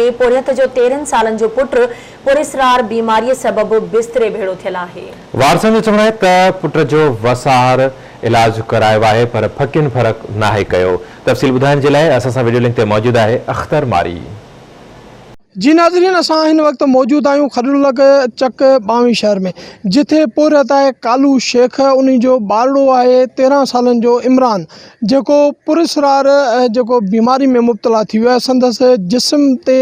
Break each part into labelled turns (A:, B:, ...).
A: ۾ پورهيت جو 13 سالن جو پٽ پراسرار بيماريء سبب بستري ڀيڙو ٿيل آهي.
B: وارثن جو چوڻ آهي ته پٽ جو وس آهر علاج ڪرايو آهي پر ڦڪين فرق ناهي ڪيو. تفصيل ٻڌائڻ جي لاء اسان سان وڊيو لنڪ تي موجود آهي اختر مارئي.
C: جي ناظرين اسان هن وقت موجود آهيون کڏڙ لڳ چڪ ٻاوهين شهر ۾ جتي پورهيت آهي ڪالو شيخ انهي جو ٻارڙو آهي 13 سالن جو عمران جيڪو پراسرار جيڪو بيماري ۾ مبتلا ٿي ويو آهي سندس جسم تي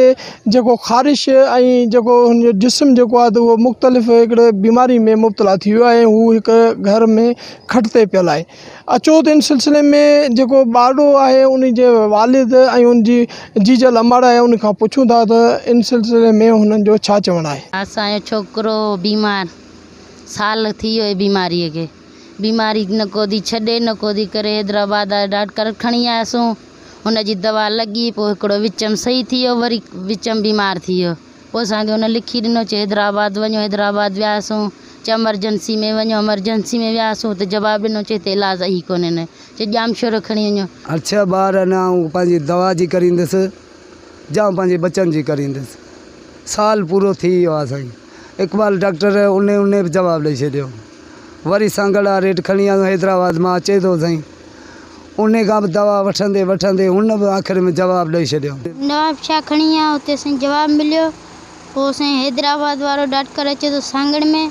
C: جيڪو خارش ۽ جيڪو هن جو جسم جيڪو آهي اهو مختلف هڪڙي بيماري ۾ مبتلا ٿي ويو آهي ۽ هو هڪ گهر ۾ کٽ تي پيل آهي اچو ته ان سلسلي ۾ جيڪو ٻارڙو آهي ان جي والد ۽ ان جي جيجل امڙ آهي ان کان پڇون ٿا ته ان سلسلي ۾ هنن جو ڇا چوڻ آهي.
D: اسان جو ڇوڪرو هو بيمار سال ٿي ويو بيماري کي بيماري نه ڪو ٿي ڇڏي نه ڪو ٿي ڪري حيدرآباد ڊاڪٽر کڻي آياسون ان جي دوا لڳي پوء هڪڙو وچم صحيح ٿي ويو وري وچم بيمار ٿي ويو پوء اسان کي هن لکي ڏنو چي حيدرآباد وڃو حيدرآباد وياسون چي امرجنسي ۾ وڃو امرجنسي ۾ وياسون اتي جواب ڏنو چي هتي علاج ئي ڪونهي نه چي ڄامشورو کڻي وڃو.
E: هر ڇهه ٻار نه آئون پنهنجي دوا جي ڪريندس جا پنهنجي ٻچن جي ڪريندس سال پورو ٿي ويو آهي سائين اقبال ڊاڪٽر انهي انهي به جواب ڏئي ڇڏيو وري سانگهڙ آ ريٽ کڻي آيو حيدرآباد مان اچي ٿو سائين انهي کان به دوا وٺندي وٺندي هن به آخر ۾ جواب ڏئي ڇڏيو.
F: نواب شاهه کڻي آيا اتي سائين جواب مليو پوء سائين حيدرآباد وارو ڊاڪٽر اچي ٿو سانگهڙ ۾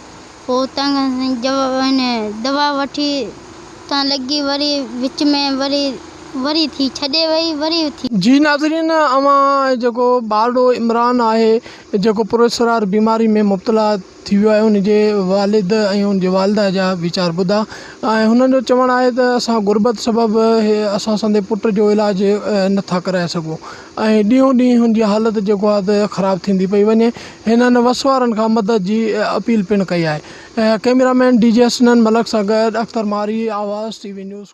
F: پوء اتان کان سائين جواب هن دوا وٺي اتان لڳي وري وچ ۾ وري وري ٿي ڇڏي وئي وري ٿي.
C: جي ناظرين اوهان جيڪو ٻارڙو عمران آهي جيڪو پراسرار بيماري ۾ مبتلا ٿي ويو آهي ان جي والد ۽ ان جي والده جا ويچار ٻڌا ۽ هنن جو چوڻ آهي ته اسان غربت سبب اسان سندي پٽ جو علاج نٿا ڪرائي سگهون ۽ ڏينهون ڏينهن هن جي حالت جيڪو آهي ته خراب ٿيندي پئي وڃي هنن وس وارن کان مدد جي اپيل پڻ ڪئي آهي camera man D G Hasnain Malik سان گڏ Akhtar Marri Awaz T V news.